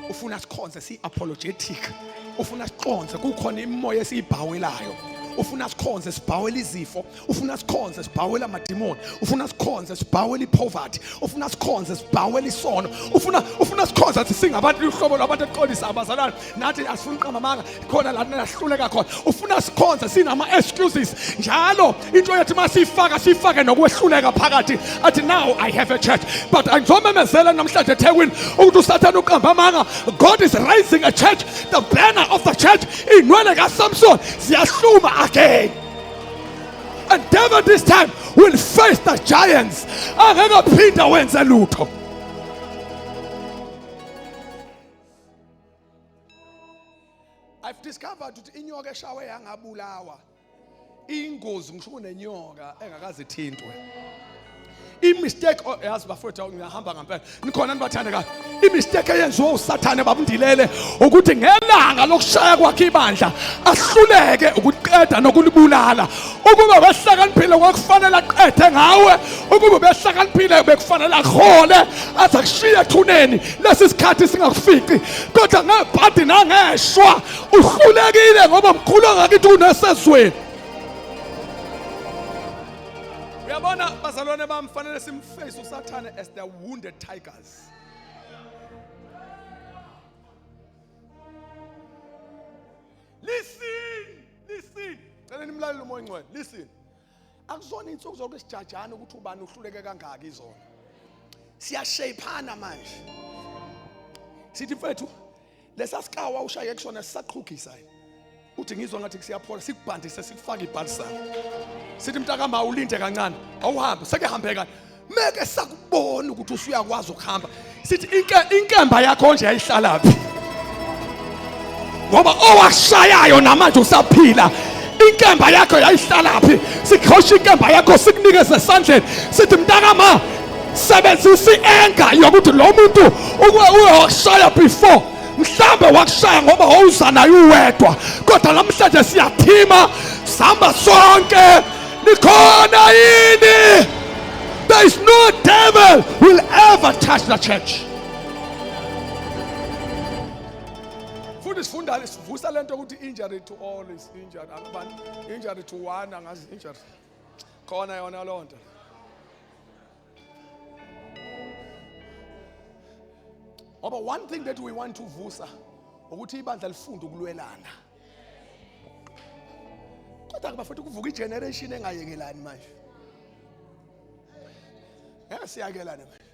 Ufuna sikhonze si apologetic. Ufuna sikhonze kukhona imimoya esiyibhawelayo. Ufuna sikhonze sibhawela izifo. Ufuna sikhonze sibhawela amadimoni. Ufuna sikhonze sibhawela ipoverty. Ufuna sikhonze sibhawela isono. Ufuna sikhonze athi singabantu uhlobo lwabantu exolisa abazalwane. Nathi asifuni uqamba amanga khona la nahluleka khona. Ufuna sikhonze sinama excuses njalo. Into yathi masifaka sifake nokwehluleka phakathi, athi now I have a church. But angizomemezela namhlanje eThekwini ukuthi uSathane uqamba amanga. God is raising a church. The banner of the church, inwele kaSamson ziyahluma again. And David this time will face the giants. Angeke aphinda wenze lutho. I've discovered ukuthi inyoka eshawe yangabulawa ingozi ngisho kunenyoka engakaze ithintwe. I-mistake, oh, yazi bafowethu ngiyahamba ngempela, nikhona nibathandekayo. I-mistake eyenziwa uSathane babundilele ukuthi ngelanga lokushaya kwakhe ibandla ahluleke ukuqeda nokulibulala. Ukuba behlakaniphile kwakufanele aqede ngawe, ukuba behlakaniphile bekufanele ahole aze akushiye ethuneni lesi sikhathi singakufici. Kodwa ngebhadi nangeshwa uhlulekile ngoba mkhulu angakithi unesezweni. Uyabona bazalwane bami, fanele simface uSathane as the wounded tigers. Listen, listen. Cela nimlalele uMoya oNgcwele. Listen. Akuzona insuku zokusijajana ukuthi ubani uhluleke kangaka izona. Siyashayiphana manje. Sithi mfethu lesa sikawa ushaye kusona sisaqhugisa yini. Uthi ngizwa ngathi siyaphola, sikubhandise sikufake ibhalisana. Sithi mntakama ulinde kancane, awuhambe, seke hambe kancane. Meke sakubona ukuthi usuyakwazi ukuhamba. Sithi inkemba yakho nje yayihlala phi? Ngoba owashayayo namanje usaphila. Inkemba yakho yayihlala phi? Sikhosha inkemba yakho sikunikeze esandleni. Sithi mntakama sebenzisa i-anger yokuthi lo muntu uyoshaya before. Mhlambe wakushaya ngoba wawuza naye uwedwa, kodwa namhlanje siyathima sihamba sonke. Nikhona yini? There is no devil will ever touch the church. Futhi sifunda sivusa lento ukuthi injury to all is injury. Angibani injury to one angazi injury. Khona yona lonto. Ngoba one thing that we want to vusa ukuthi ibandla lifunde ukulwelana. Kodwa ke bafethu kuvuka igeneration engayekelani manje. Ngeke siyakelane manje.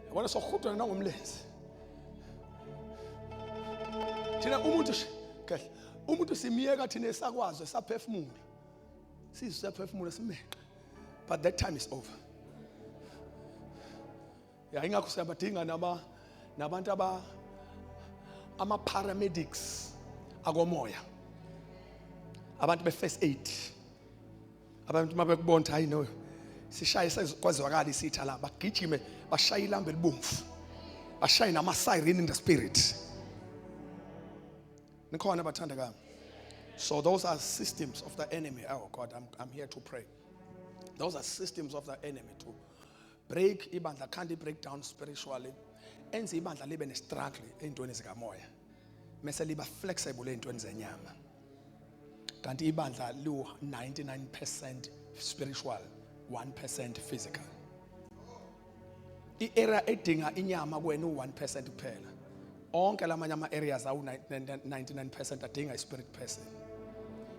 Yabona sohudwana nangomlenze. Thina umuntu kahle umuntu simiyeka thina esakwazi esaphefumula. Sizwe siyaphefumula simeqe. But that time is over. Ya ingakho siyabadinga nabantu aba ama paramedics akomoya. Abantu be first aid. Abantu mabekubona hayi no sishaye kwazwakala isitha la bagijime bashaye ilambe elibomvu. Bashaye nama siren in the spirit. Nikhona bathandekayo. So those are systems of the enemy. Oh God, I'm here to pray. Those are systems of the enemy to break ibandla. Can't break down spiritually. Enze ibandla libe ne struggle ey'ntweni zikamoya. Mese liba flexible ey'ntweni zenyama. Kanti ibandla liwu 99% spiritual, 1% physical. I-area edinga inyama kuwena u-1% kuphela. Onke lamanye ama-areas awu 99% adinga i-spirit person.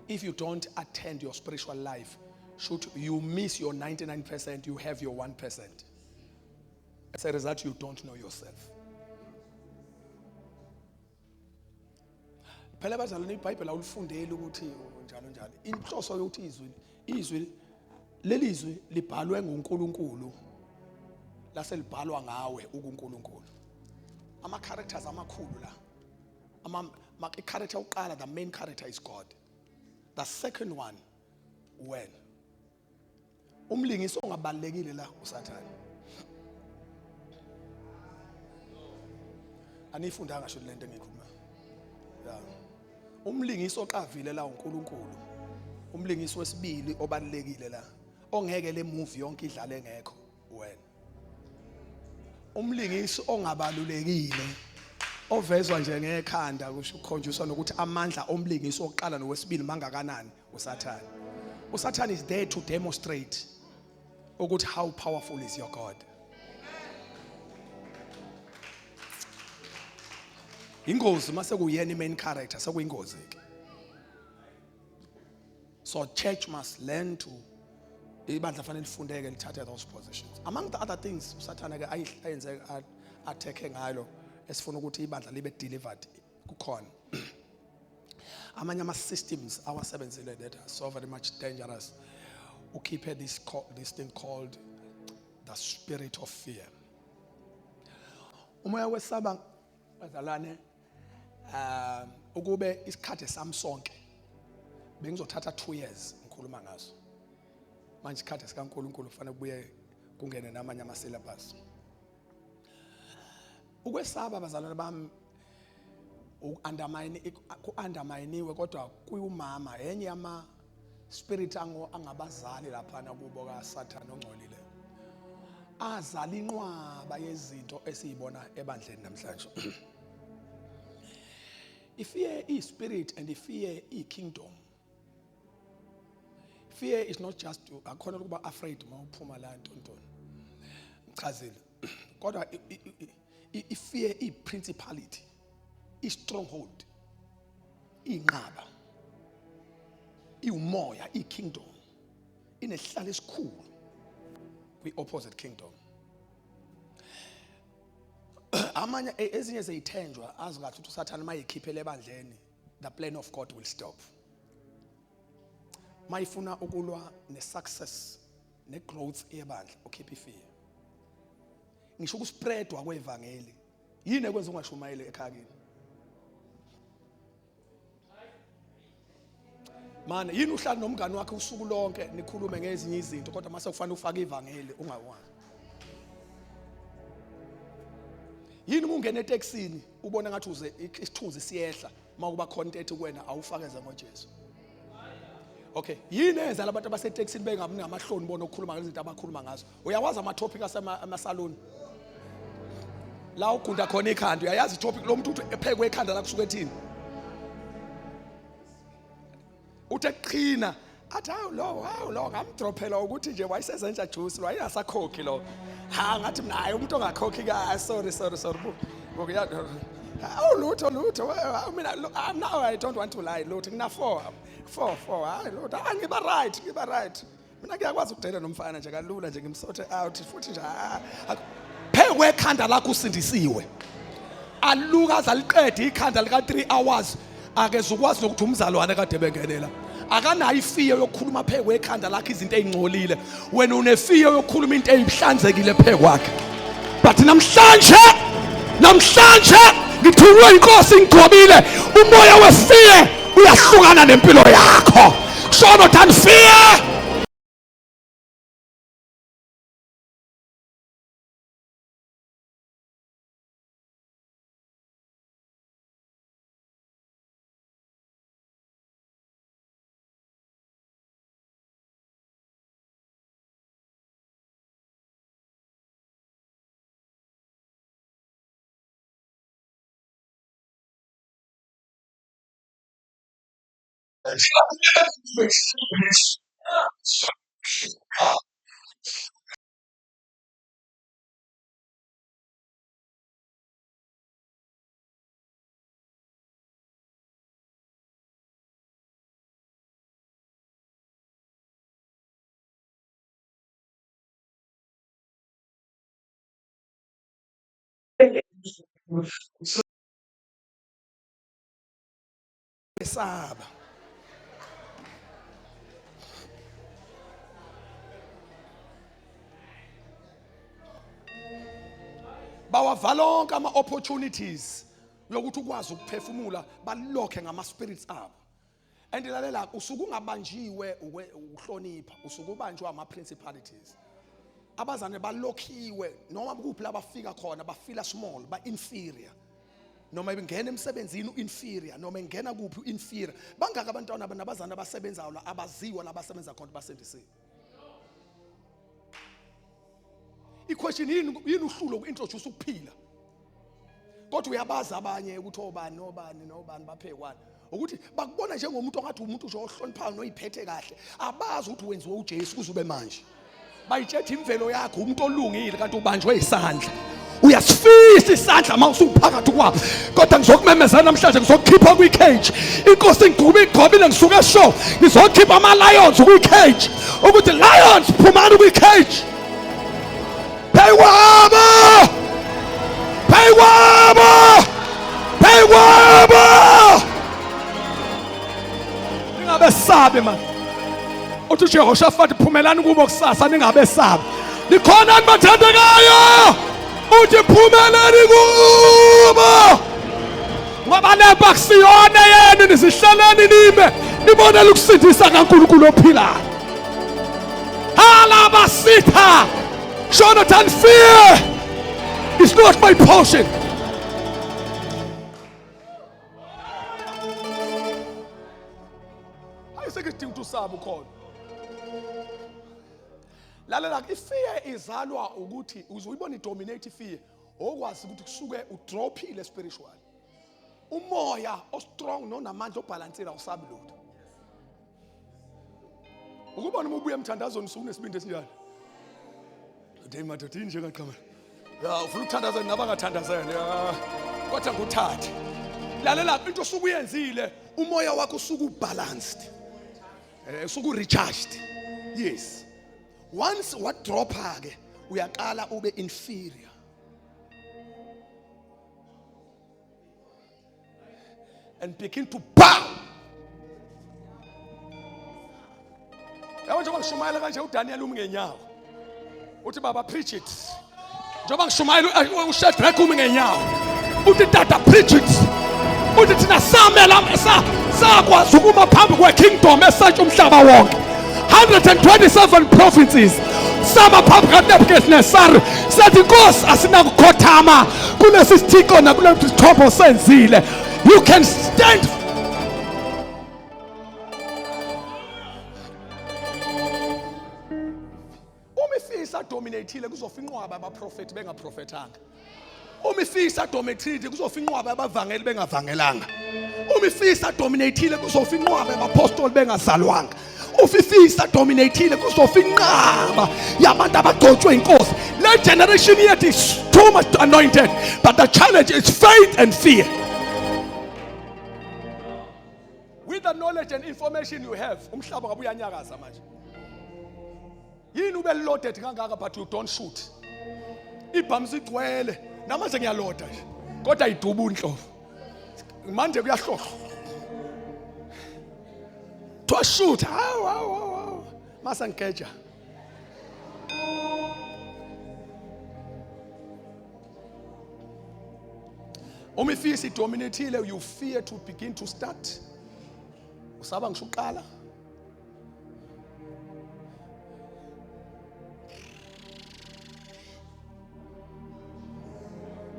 If you don't attend your spiritual life, should you miss your 99%, you have your 1%. As a result, you don't know yourself. Phela bazalwane iBhayibheli awulifundeli ukuthi njalo njalo. Inhloso yokuthi izwi lelizwi libhalwe nguNkulunkulu lase libhalwa ngawe ukuNkulunkulu. Ama characters amakhulu la. Ama Mak i-character yokuqala, the main character is God. The second one, when umlingisi ongabalekile la uSathane. Anifundanga sho lento engikhuluma. Yeah. Umlingisi oqavile la uNkulunkulu. Umlingisi wesibili obalekile la ongeke le movie yonke idlale ngekho wena. Umlingisi ongabalulekile ovezwa nje ngekhanda kusho ukukhonjiswa nokuthi amandla omlingisi oqala nowesibili mangakanani uSathane. uSathane is there to demonstrate ukuthi how powerful is your God. Ingozi mase kuyena i-main character, sekuyingozi ke. So church must learn to, ibandla fanele lifundeke lithathe those positions. Among the other things uSathane ke ayenze athekhe ngalo esifuna ukuthi ibandla libe delivered, kukhona amanye ama systems awasebenzile that are so very much dangerous. Ukhiphe this thing called the spirit of fear, umoya wesaba, bazalwane. Ukube isikhathi sami sonke bengizothatha 2 years ngikhuluma ngaso. Manje isikhathi sikaNkuluNkulu kufanele kubuye kungene namanye ama syllabus. Ukwesaba, bazalwane bami, uku-undermine, ku-underminiwe, kodwa kuyumama enye yama spirit ango angabazali laphana kubo kaSathane ongcolile, azala inqwaba yezinto esiyibona ebandleni namhlanje. I-fear i-spirit and i-fear i-kingdom. Fear is not just akhona ukuba afraid mawuphuma la ntontoni, ngichazile, kodwa i-fear i-principality, i-stronghold, inqaba, iwumoya, i-kingdom inesihlalo esikhulu kwi-opposite kingdom. Amanye ezinye zeyithenjwa azi kahle ukuthi uSathane mayikhiphele ebandleni, the plan of God will stop. Mayifuna ukulwa ne-success ne-growth yebandla, ukhipha i-fear. Ngisho ukuspreadwa kwevangeli, yini ekwenza ungashumayeli ekhaya kini mane? Yini uhlala nomngani wakhe usuku lonke nikhulume ngezinye izinto, kodwa mase kufanele ufake ivangeli ungakwazi? Yini uma ungena etekisini ubona ngathi uze isithunzi siyehla uma kuba khona into ethi kuwena awufakeze ngoJesu? Okay, yini eyenza labantu abasetekisini bengabi namahloni bona ukukhuluma ngezinto abakhuluma ngazo? Uyawazi ama-topic asemasaluni la ugunda khona ikhanda, uyayazi i-topic lo muntu uthi ephekwe ekhanda la kusuke ethini, uthi eqhina athi hawu lo, hawu lo, ngamdrophela ukuthi nje wayesezentsha juice lo, wayengasakhokhi lo. Ha, ngathi mina hayi, umuntu ongakhokhi ka, sorry, sorry, sorry, buya, hawu, lutho, lutho, hawu, mina now I don't want to lie, lutho, ngina 4 4 4, hayi lutho, ah, ngiba right, ngiba right mina, ngiyakwazi ukudela nomfana nje kalula nje, ngimsorte out futhi nje. Phekwe ekhanda lakho usindisiwe, aluka aze aliqede ikhanda lika 3 hours, akeze ukwazi nokuthi umzalwane kade bengenela akanayo i-fear yokukhuluma phekwe ekhanda lakhe izinto ezingcolile. Wena une-fear yokukhuluma into ezihlanzekile phekwakhe. But namhlanje, namhlanje ngithunywe inkosi, ngigcobile, umoya we-fear uyahlukana nempilo yakho. Shono than fear. Esaba bawavala onke ama-opportunities. Yokuthi ukwazi ukuphefumula balokhe ngama spirits abo. And lalela, usuke ungabanjiwe ukuhlonipha, usuke ubanjwe ama principalities. Abazane balokhiwe noma kuphi labafika khona bafila small, ba inferior. Noma ingena emsebenzini u-inferior, noma ingena kuphi u-inferior. Bangaka abantwana nabazane abasebenzayo la abaziwa labasebenza khona basindisiwe. I-question yini, yini uhlulo uku-introduce ukuphila? Kodwa uyabazi abanye ukuthi obani nobani nobani baphekwana. Ukuthi bakubona njengomuntu ongathi umuntu nje ohloniphayo noyiphethe kahle. Abazi ukuthi wenziwe uJesu kuze ube manje. Bayitshethe imvelo yakho umuntu olungile kanti ubanjwe isandla. Uyasifisa isandla uma usuphakathi kwabo. Kodwa ngizokumemezela namhlanje, ngizokukhipha kwi-cage. Inkosi ingigqube igqobile ngisuke eshow. Ngizokhipha ama-lions kwi-cage. Ukuthi lions phumani kwi-cage. Phekwabo! Phekwabo! Phekwabo! Ningabesabi man. Uthi uJehoshafati phumelani kubo kusasa ningabesabi. Nikhona nibathandekayo. Uthi phumelani kubo. Ngoba lempa kusiyona yenu, nizihlaleni nime nibonele ukusindisa kaNkulunkulu ophilayo. Halabasitha. Jonathan, fear is not my portion. Ayisekho isidingo ukuthi usabe ukhona. Lalela, ifear izalwa ukuthi uzoyibona idominate ifear okwazi ukuthi kusuke udrophile spiritually. Umoya ostrong nonamandla obhalansile awusabi lutho. Ukubona uma ubuya emthandazweni usuke unesibindi esinjani? Hey madoda, yini njengaqhamela? Ya, ufuna ukuthandaza nabangathandazele. Ya. Kodwa nguthathe. Lalela, into osuke uyenzile, umoya wakho usuke ubalanced. Usuke recharged. Yes. Once what dropha ke uyaqala ube inferior. And begin to bow. Yabo njengoba ngishumayela kanje uDaniel umi ngenyawo. Uthi baba preach it. Njengoba ngishumayela uShadrach umi ngenyawo. Uthi tata preach it. Uthi thina samela sakwazi ukuma phambi kwe-kingdom esatsha umhlaba wonke. 127 provinces sama phambi kaNebukadnezar sathi inkosi asinakukhothama kulesi sithixo nakule sithombo senzile. You can stand. Uma ifisa dominateile kuzofa inqwaba abaprofeti bengaprofethanga. Uma ifisa dominateile kuzofa inqwaba abavangeli bengavangelanga. Uma ifisa dominateile kuzofa inqwaba abapostoli bengazalwanga. Ufifisa dominateile kuzofa inqaba yabantu abagcotshwe inkosi. Le generation yethu is too much anointed, but the challenge is faith and fear. With the knowledge and information you have, umhlaba ngabe uyanyakaza manje. Yini ube loaded kangaka but you don't shoot? Ibhamu sigcwele namanje ngiyaloda nje kodwa ayidubu inhlobo manje kuyahlohla to shoot. Hawu hawu hawu, mase ngigeja. Uma ifisi idominateile, you fear to begin to start. Usaba ngisho uqala.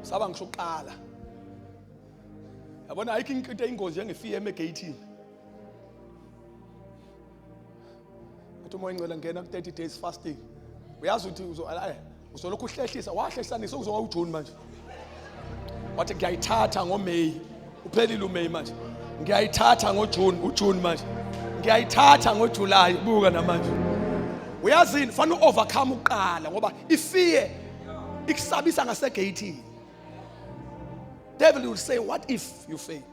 Usaba ngisho uqala. Yabona ayikho into eyingozi njengefear emegeyithini. Athi umoya ingcwele ngena ku 30 days fasting. Uyazi ukuthi uzolokhu uhlehlisa, wahlehlanisa uzowa uJune manje. Wathi ngiyayithatha ngoMay. Uphelile uMay manje. Ngiyayithatha ngoJune, uJune manje. Ngiyayithatha ngoJuly, buka namanje. Uyazini fanele uovercome uqala ngoba ifear ikusabisa ngasegeyithini. Devil will say what if you fail?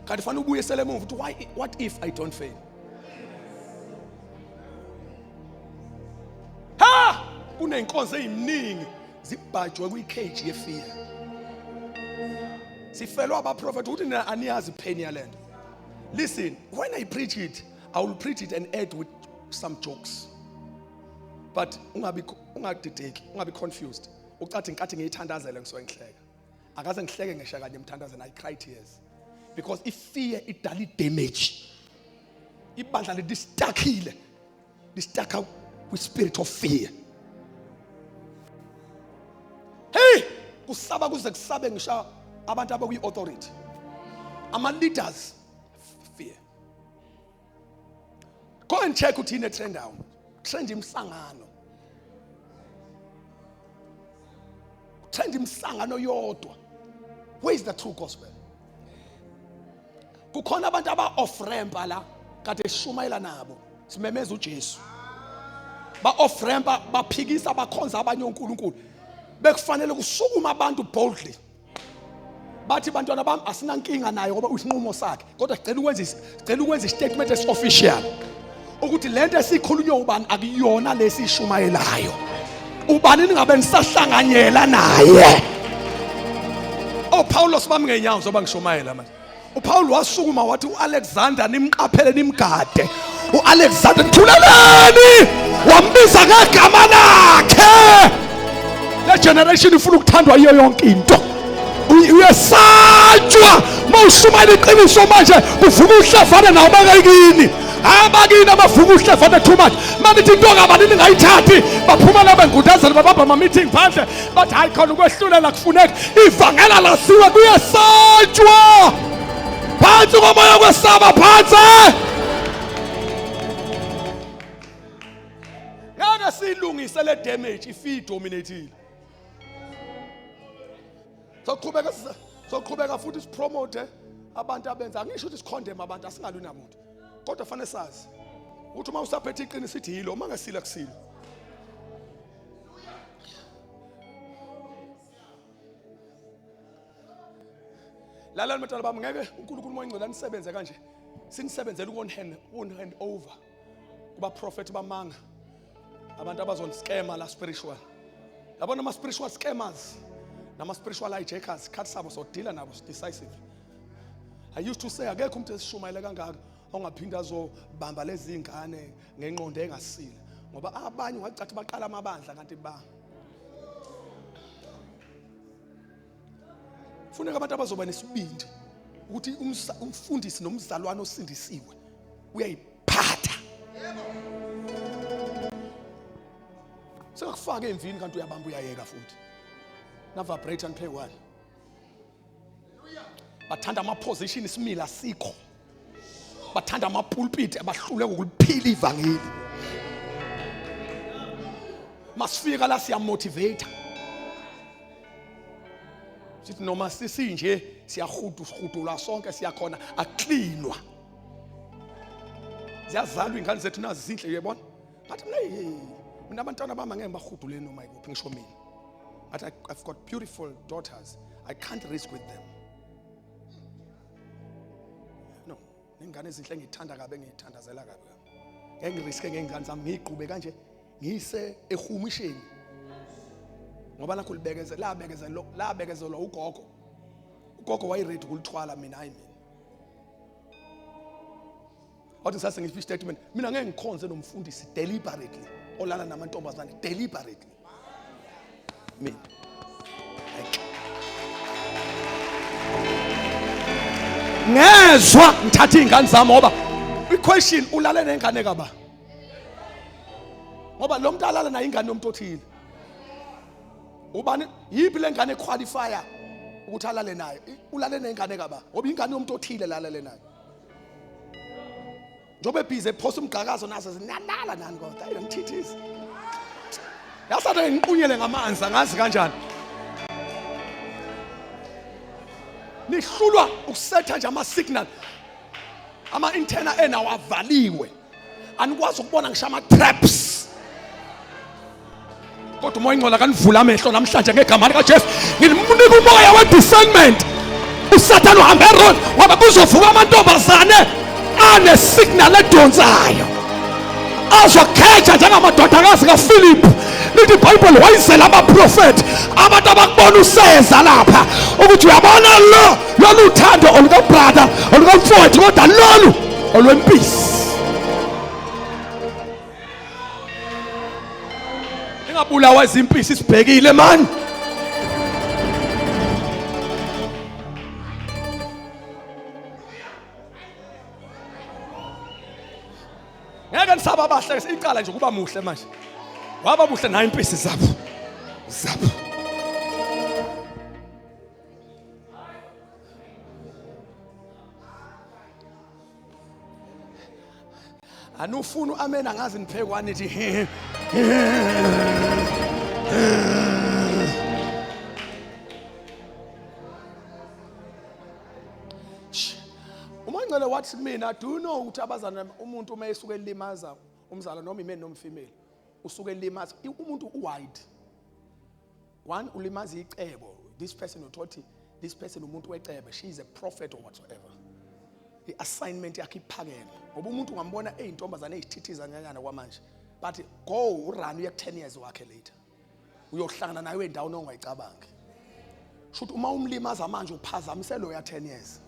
Kanti fanele ubuyisele emuva ukuthi why, what if I don't fail? Ha! Kunenkonzo eziningi zibhajwe kwi-cage yefear. Sifelwa abaprofeti ukuthi nina aniyazi pain yalento. Listen, when I preach it, I will preach it and add with some jokes. But ungabi ungadideki, ungabi confused. Ucathi nkathi ngiyithandazele ngisuke ngihleka. Akaze ngihleke ngisho kanye emthandazweni, I cry tears. Because ifear idala idamage. Ibandla lelistuckile. Listuck with spirit of fear. Hey, kusaba kuze kusabe ngisho abantu abakwi authority. Ama leaders fear. Go and check uthi yini etrendayo. Trend imsangano. Trend imsangano yodwa. Where is the true gospel? Kukhona abantu aba off ramp la kade sishumayela nabo. Simemeza uJesu. Ba off ramp baphikisa bakhonza abanye oNkulunkulu. Bekufanele kusukuma abantu boldly. Bathi bantwana bami asinankinga naye ngoba uyisinqumo sakhe, kodwa sicela ukwenza istatement esiofficial ukuthi lento esikhulunywa ubani akuyona lesishumayelayo. Ubani ningabe nisahlanganyela naye. Oh Paulos bami ngenyawo zoba ngishumayela manje. uPaul wasukuma wathi uAlexander nimqaphele nimgade. uAlexander thuleleni, wambiza ngegama lakhe. Le generation ifuna ukuthandwa yiyo yonke into. Uyesatshwa mawushumayela iqiniso manje kuvuka uhlevane nawo bakayikini. Abakini abavuka uhlevane too much. Manithi into kabani ningayithathi, baphuma laba ngudazana babamba ama meeting phandle bathi hayi khona ukwehlulela kufuneka ivangela lasiwe. Kuyesatshwa phansi komoya kwesaba phansi. Ngeke silungise le damage if idominated. Soqhubeka futhi sipromote abantu abenza. Angisho ukuthi sikhondem abantu, asingalwi namuntu, kodwa fanele sazi ukuthi uma usaphethe iqiniso ithi yilo, uma ngesila kusilo. Lalani bantwana bami, ngeke uNkulunkulu moya ingcwele anisebenze kanje. Sinisebenzele on hand over kuba prophet bamanga, abantu abazoniskema la spiritual. Yabona ama spiritual scammers nama spiritual hijackers, ikhathi sabo sodila nabo decisive. I used to say akekho umuntu esishumayele kangaka ongaphinda azobamba lezi ngane ngenqondo engasile, ngoba abanye ungacathi baqala amabandla kanti ba funeka abantu abazoba nesibindi ukuthi umfundisi nomzalwane osindisiwe uyayiphatha. Sengakufaka emvini kanti uyabamba uyayeka futhi. Na vibrate and play one. Bathanda ama position isimila sikho. Bathanda ama pulpit abahluleka ukuliphila ivangeli. Masifika la siya motivate. Sithi noma sisinje siyahudu sihudula sonke siyakhona aklinwa. Ziyazalwa ingane zethu nazi zinhle uyabona. Ngathi mina mina abantwana bami angeke bahudule noma ikuphi ngisho mina. But I've got beautiful daughters. I can't risk with them. No, ingane ezinhle engithanda kabi engithandazela kabi. Ngeke ngiriske ngengane zami ngiqhube kanje ngiyise ehumisheni. Ngoba lakho libekezela labekezelwa labekezelwa ugogo. Ugogo wayeready ukulithwala mina hayi mina. Wathi sase ngisho statement mina ngeke ngikhonze nomfundisi deliberately olala namantombazane deliberately. Mina ngezwa ngithatha izingane zami ngoba i-question ulale nengane kaba, ngoba lo muntu alala naye ingane yomuntu othile. Ubani yiphi lengane equalifya ukuthi alale nayo? Ulale nengane kaba ngoba ingane yomuntu othile lalale nayo. Njengoba ebhizi ephosa umgqakazo nazo zinalala nani kodwa ayi ngithithisa. Yasathe ngiqunyele ngamanzi angazi kanjani. Nihlulwa ukusetha nje ama signal. Ama antenna enawo avaliwe. Anikwazi ukubona ngisho ama traps. Kodwa umoya ingcwele akanivula amehlo namhlanje ngegama likaJesu. Ngimnika umoya we discernment. uSathane uhambe wrong ngoba kuzovuka amantombazane ane signal edonsayo. Azokhetha njengamadodakazi kaPhilip. Lithi iBhayibheli wayizela abaprofeti abantu abakubona useza lapha ukuthi uyabona lo lolu thando oluka brother olukamfowethu kodwa lolu olwempisi. Ingabulawa izimpisi sibhekile man. Bahlekisa icala nje kuba muhle manje. Waba muhle nayo impisi zapho. Zapho. Anufuna uamen angazi niphekwane nithi Uma ngcele wathi mina do you know ukuthi abazana umuntu uma esuke elimaza umzala noma imeni noma female usuke elimaza umuntu uwide one ulimaza icebo. This person uthothi this person umuntu wecebo, she is a prophet or whatsoever. I-assignment yakhe iphakeme ngoba umuntu ungambona eyintombazane eyithithiza nyanyana kwamanje, but go urun uye ku-10 years wakhe later uyohlangana naye endaweni ongayicabangi. Shuthi uma umlimaza manje uphazamise lo ya 10 years.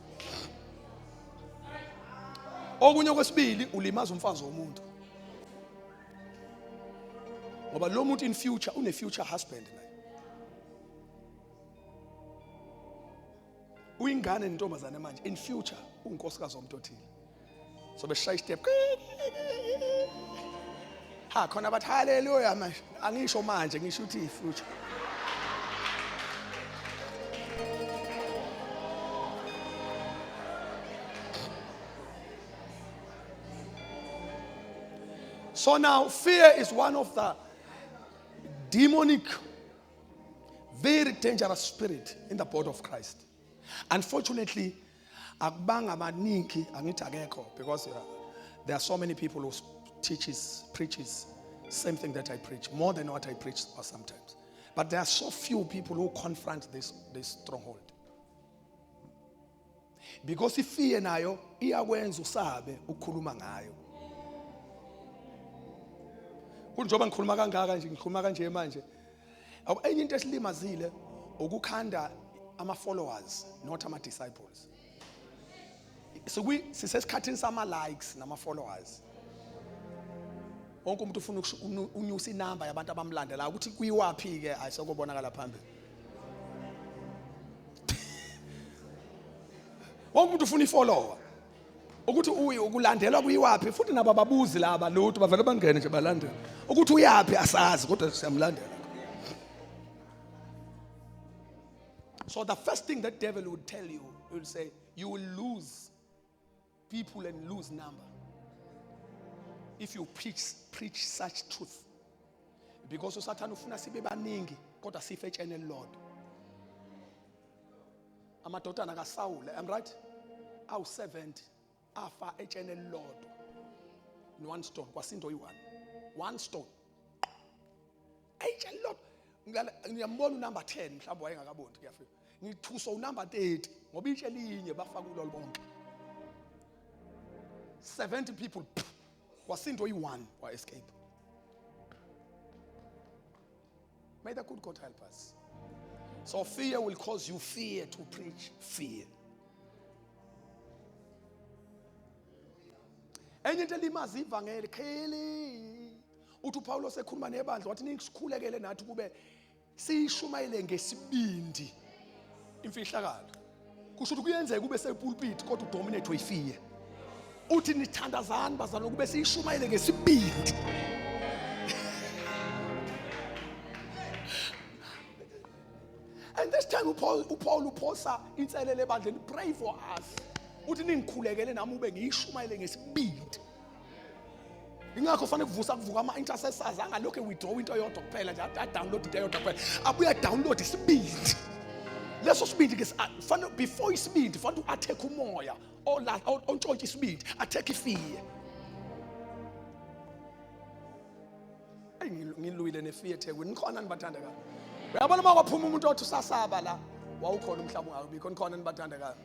Okunye kwesibili ulimaza umfazi womuntu ngoba lo muntu in future une future husband naye uyingane nentombazane manje in future unkosikazi womuntu othile. So beshaya istep ha khona bathi haleluya manje angisho manje ngisho ukuthi i-future. So now fear is one of the demonic, very dangerous spirit in the body of Christ. Unfortunately, akubanga abaningi angithi akekho because there are so many people who teaches, preaches same thing that I preach, more than what I preach sometimes. But there are so few people who confront this stronghold. Because ifear nayo iyakwenza usabe ukukhuluma ngayo. Kunjengoba ngikhuluma kangaka nje, ngikhuluma kanje manje. Enye into esilimazile ukukhanda ama followers not ama disciples. Sisesikhathini sama likes nama followers. Wonke umuntu ufuna unyusa inamba yabantu abamlandelayo ukuthi kuyiwaphi ke ayisokubonakala phambili. Wonke umuntu ufuna ifollower. Ukuthi uyi ukulandelwa kuyiwaphi futhi nabo ababuzi laba lutho bavele bangene nje balandele. Ukuthi uyapi asazi kodwa siyamlandela. So the first thing that devil would tell you, he will say, you will lose people and lose number if you preach such truth. Because uSathane ufuna sibe baningi kodwa sife etsheni elilodwa. Amadodana kaSawule, am right? Awu 70 afa etsheni elilodwa. In one stone, kwasindo yi-one. One stone. Etshe elilodwa. Ngiyambona unumber 10 mhlawumbe wayengakaboni kuyafika. Ngithuswa unumber 30 ngoba itshe linye bafa kulo bonke. 70 people kwasindo yi-one wa escape. May the good God help us. So fear will cause you fear to preach fear. Enye into elimaza ivangeli kheli uthi uPaulos ekhuluma nebandla wathi nisikhulekele nathi kube siyishumayele ngesibindi imfihlakalo. Kusho ukuthi kuyenzeka kube sepulpit kodwa udominate uyifear. Uthi nithandazani bazalwane kube siyishumayele ngesibindi. And this time uPaul uphosa inselele ebandleni, pray for us. Uthi ningikhulekele nami ube ngiyishumayele ngesibindi. Ingakho fanele kuvusa kuvuka ama intercessors angalokho withdraw into eyodwa kuphela nje, a download into eyodwa kuphela. Abuye download isibindi. Leso sibindi ke fanele before isibindi fanele uattack umoya ontshontsha isibindi, attack ifear. Ayi ngilwile nefear eThekwini. Nikhona nibathandekayo. Uyabona uma kwaphuma umuntu othi usasaba la, wawukhona umhlaba ungawubikho. Nikhona nibathandekayo.